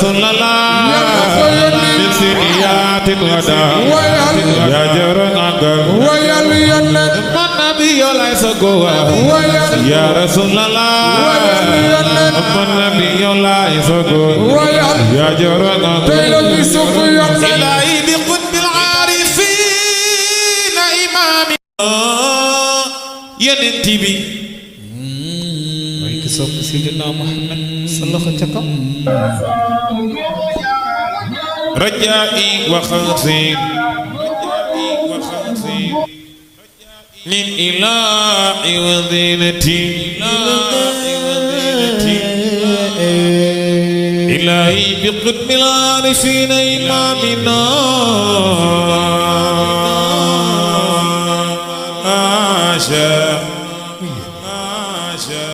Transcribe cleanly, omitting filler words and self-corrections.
رسول الله من سيئات الوداع يا جرناغر من نبي لا يسقوا يا رسول الله من نبي لا يسقوا يا جرناغر إلهي بقطب العارفين إمام ينتبي sopp Seydina Muhammad sa loxo ca kaw rajaa'i wa xawsi min ilaahi wa zinati ilaahi bi qutbil aarifiina imaamina